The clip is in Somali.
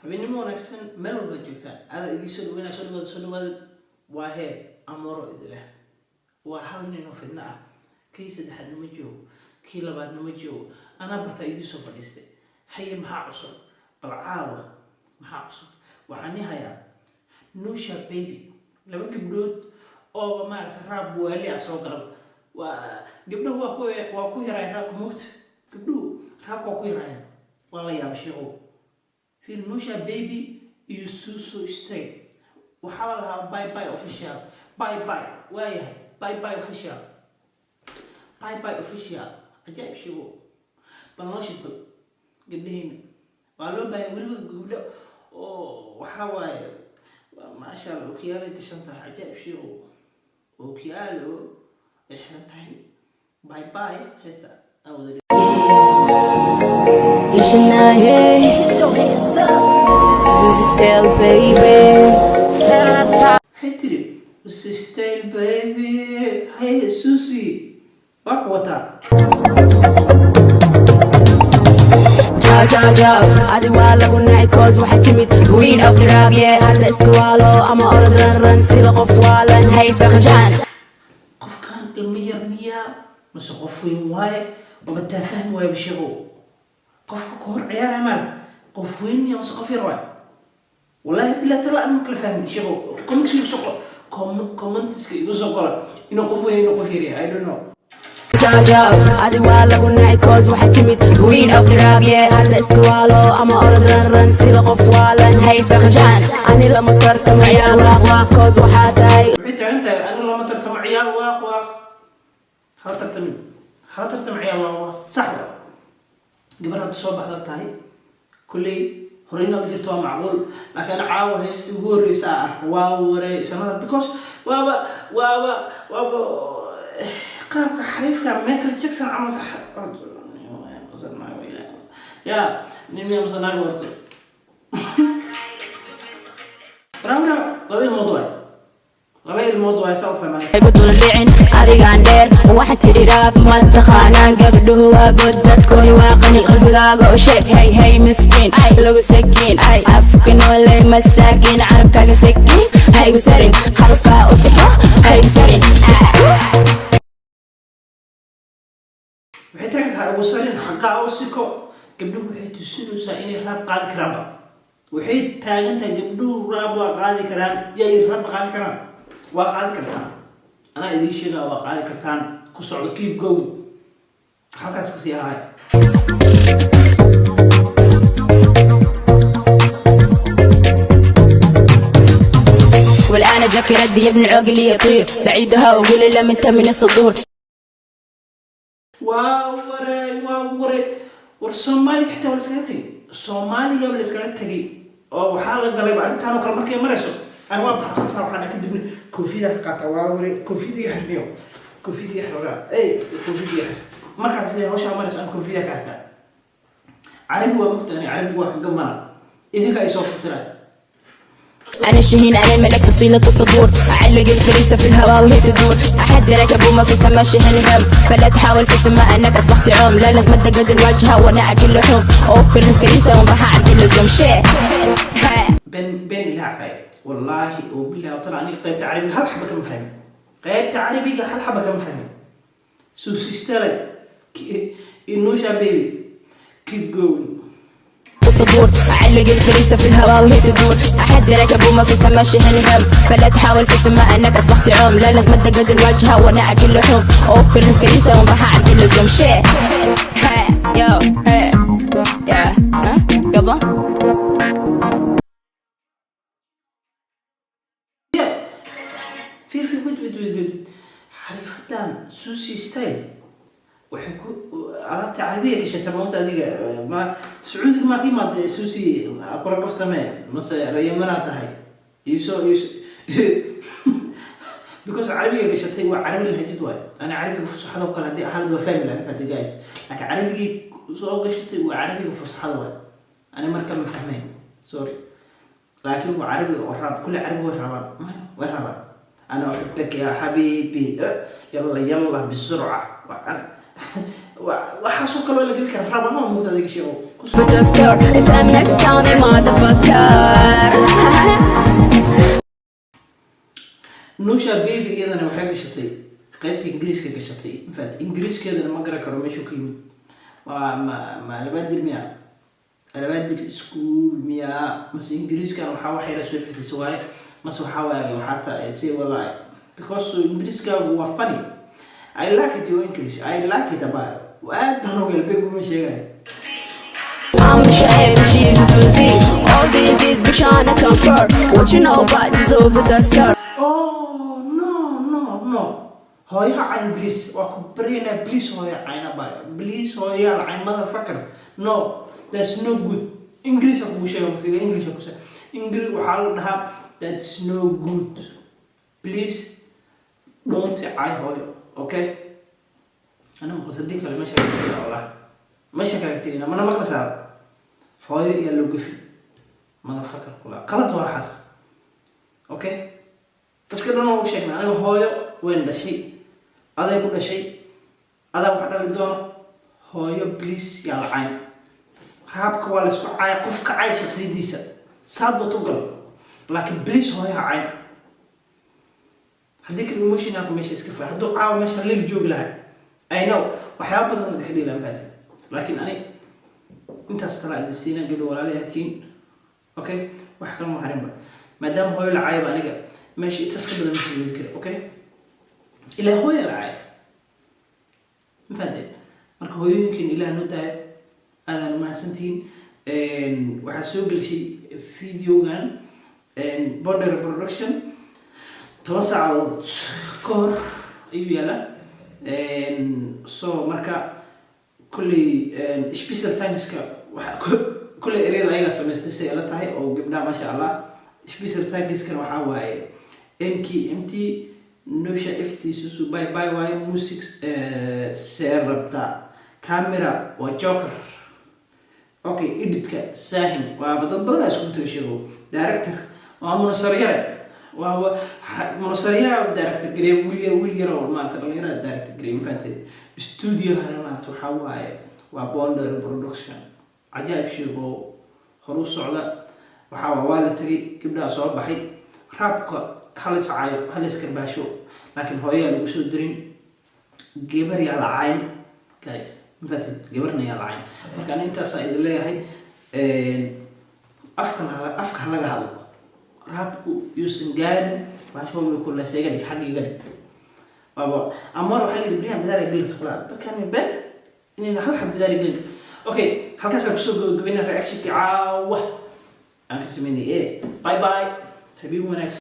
Habeennimo wanaagsan meel walba joogtaan. Aada idiin soo dhaweynaa. Soo dhawaada, soo dhawaada. Waa hee Amoro idileh. Waa hal nin oo fidno ah. Kii saddexaadna ma joogo, kii labaadna ma joogo. Anaa bartaa idiin soo fadhiistay. Haye, maxaa cusub? Bal caawa maxaa cusub? Waxaan i hayaa Nuusha Baby, laba gabdhood oo maaragta rap waali ah soo galaba. Waa gabdhuhu, waa ku yaraayeen rapka moogta. Gabdhuhu rapka waa ku yaraayeen. Waa la yaaba sheekow. Fiir, Nuusha Baby iyo Suuso Stay. Waxaa la lahaa Bye Bye Official. Bye Bye waayahay, Bye Bye Official, Bye Bye Official. Cajaa'ib sheego. Bal noo shid, bal gabdhaheena waa loo baahaya. Weliba gabdho oo waxaa waaye, maasha Allah, okiyaalay gashan tahay. Cajaa'ib sheego, okiyaalo ay xiran tahay. Bye Bye heesta aan wada. You should not hear. Get your hands up. Susie Style, baby. Set up top. Waxay tiri "Susie Style Baby". Hey Susi, waa ku wataa. Jow, jow, jow. Adi waa lagu nacay 'cause waxay timid queen of the rap, yeah. Hadda iska waalo ama orod run run sida qof waalan haysa khajaan. Qofkan ilmo yar miyaa mase qof weyn waaye? Waba taa fahmi waaye bashiiqow. Qofka ka hor ciyaaraya maarag, qof weyn miyaa mase qof yar waaye? Wallaahi bilaa tala an ma kala fahmin sheekow. Comments igu soo qor, commentiska igu soo qora inuu qof weyn, inuu qof yar yahay. I don't know. Jow, jow. Adi waa lagu nacay 'cause waxay timid queen of the rap, yeah. Hadda iska waalo ama orod run run sida qof waalan haysa khajaan. Ani lama tartamo ciyaal waaq waaq 'cause waxaa tahay Waxay taagan tahay anigu lama tartamo ciyaal waaq waaq. Hala tartamin, hala tartamo ciyaal waaq waaq. Sax wa gabar hadda soo baxda tahay. Kolley horey inaad jirto waa macquul, laakiin caawa heesta ugu horreysa aa arko. Waa wareey sanada, because waaba qaabka xariifka Michael Jackson camal. Sax ya nin miya mase naag horto? Waraa laba ilmood waay, laba ilmood waay, saa u fahmaan. Igu dul dhicin adigaan dheer. Waxaa tidhi rap ma taqaanaan. Gabdhuhu waa god, dadkooda waa qani. Qalbigaaga u sheeg. Hey hey, miskiin lagu sakiin, Afrika noole masaakiin. Carabkaaga sakiin ha igu sarin, halkaa u siko ha igu sarin. Waxay taagan tahay ugu sarin xaqaa u siko. Gabdhuhu waxay tusinaysaa inay rap qaadi karaanba. Waxay taagan tahay gabdhuhu rap waa qaadi karaan. Yay rap qaadi karaan? Waa qaadi kartaan, anaa idiin sheegaa, waa qaadi kartaan. Ku socdo, keep going, halkaas kasii ahaay. والآن جاك ردي يا ابن عقلي يطير بعيدها وقول لم انت من الصدور. Waa wareey, waa wareey. War Soomaaliga xitaa waa la iskaga tegay, Soomaaliga la iskaga tegay oo waxaa la galay arrintaan oo kale markay marayso. Ani waa baxsasa, waxaan kadibna koofiyada ka qaata. Waa wareey, koofiyada iga xirniyo, koofiyada iga xir, ey, koofiyada iga xir. Markaas siday hawshaa marayso aan koofiyada ka xirtaa. Carabi waa mugta, ani carabiga waa ka gamana, idinka ay soo fasiraan. أنا الشهين، أنا الملك، فصيلة الصدور. أعلق الفريسة في الهواء وهي تدور. أحذرك أبو ما في السما شهن هم، فلا تحاول في السماء أنك أصبحت عوم. لا لك ما قد الواجهة وأنا أكل لحوم. أوفر الفريسة وما عند اللزوم شيء. Been been ilaha xay, wallaahi oo bilahi oo tala, aniga qaybta carabiga hal xaba kama fahmin. Qaybta carabiga hal xaba kama fahmin. Suusistale, Inusha Baby, keep going. الصدور. أعلق الفريسة في الهواء وهي تدور. أحذرك أبو ما في السما شهن هم، فلا تحاول في السماء أنك أصبحت عوم. لا لك ما قد الواجهة وأنا أكل لحوم. أوفر الفريسة وما عند اللزوم شيء. يو هي يا ها يلا. Fiir fiir, wait wait wait wait. Xariifadan Susi Style waxay ku alaabta carabiga gashatay maanta. Adiga ma Sacuudiga maa ka imaada Susi? Kula kaftame, mase reeyamanaa tahay? Iisoo iiso, because carabiga gashatay waa carabi lahajid waay. Ana carabiga fusaxada oo kale haddii ahayd waa fahmi lahaa mafahantay guys, laakiin carabigii soo gashatay waa carabiga fusaxada waay. Ani marka ma fahmayn, sorry, laakiin waa carabiga oo rap. Kulli carabi way rabaan, way rabaan. أنا أحبك يا حبيبي، يلا يلا بسرعة. Waxaasoo kale waa la geli karaa rap ahaan, mugta adiga sheego. Duster. Time next time, motherfucker. Nusha Baby iyadana waxay gashatay qaybta Ingiriiska gashatay. Infact, Ingiriiskeedana ma garan karo meeshuu ka yimid. Waa ma Alabaadir miya? Alabaadir school miya? Mase Ingiriiskan waxaa wax yara soo xifdisa waaye, mase waxaa waaye waxaa ta say walaahi, because Ingiriiskaagu waa funny. I like it, your English, I like it. About aad baan uga helbay, kuma sheegayo. I'm shame, she's a Susie. All these days, bitch, tryna comfort. What you know about this over duster? Oh, no, no, no! Hooyaha cayn, please. Waa ku baryaynaa, please. Hooya cayna baayo, please. Hooyaal cayn, motherfucker, no, that's no good. English kugu sheega waqtiga English ku sheega. English waxaa la dhahaa, "That's no good." Please don't cay hooyo, okay? Ana maqlas, haddii kale meesha kaga tegina, wallah meesha kaga tegina. Mana maqlasaa? Hooyo iyaa loo gafi, motherfucker, kula qalad waa waxaas, okay? Dadka dhan waa u sheegnay. Aniga hooyo wayn dhashay, aday ku dhashay, adaa wax dhali doono. Hooyo please yaa la cayn. Raabka waa la isku caaya, qofka cay shaksiyadiisa saad baad u gal, laakiin please hooyo ha cayn. Haddii kale emotionalka meesha iska fa hadduu caawa meesha lil joogi lahay. I know waxyaaba badan wada ka dhiilaan faati, laakiin ani intaas talaa idin siina, gabdho walaalahay hatiin, okay? Wax kale ma harinba, maadaama hooyo la caayaba, aniga meesha intaas ka badan ma sii wadi kara, okay? Ilaa hooya la caaya, ma fahanteen? Marka hooyooyinkan Ilaah noo daayo. Aadaan umahadsantihiin. Waxaa soo gelshay videogan Border Production, 10 saacadood ka hor ayuu yaalaa. So marka kolley special thankska waxa kolley ereyada ayagaa samaystay say ila tahay oo gabdhaha, maasha Allah. Special thankskan waxaa waaye NKMT, Nusha FT, Susu bye bye waaye. Music see rabtaa, camera waa Joker, okay? Editka Saahin, waaba dad badan aa iskugu tagay sheego. Director waa Munasar Yare, waa Munasar Yare director garey, wiil yar, wiil yar oo maarata dhalinyarada director garey, ma fahanteen? Studio hana maarata waxaa waaye waa Bonder Production. Cajaa'ib sheego, horu socda. Waxaa waa la tegay, gabdhaha soo baxay. Raabka halis caayo, halis karbaasho, laakiin hooyaa lagu soo dirin. Gabar yaa la cayn, guys, ma fahanteen? Gabarna yaa la cayn. Marka ani intaasaa idin leeyahay. Afkan afka ha laga hadlo, raabku yuusan gaarin baasho kuleysa. Iga dhig, xagga iga dhig. Waaba amar waxaa la yidhi beriyahan bidaar ay gelin kulaa dadkan been inayna hal xab bidaar ay gelin. Okay, halkaasaan kusoo gabagabeynaa reactionkii caawa aan ka sameynay. Bye bye, habiib wanaagsan.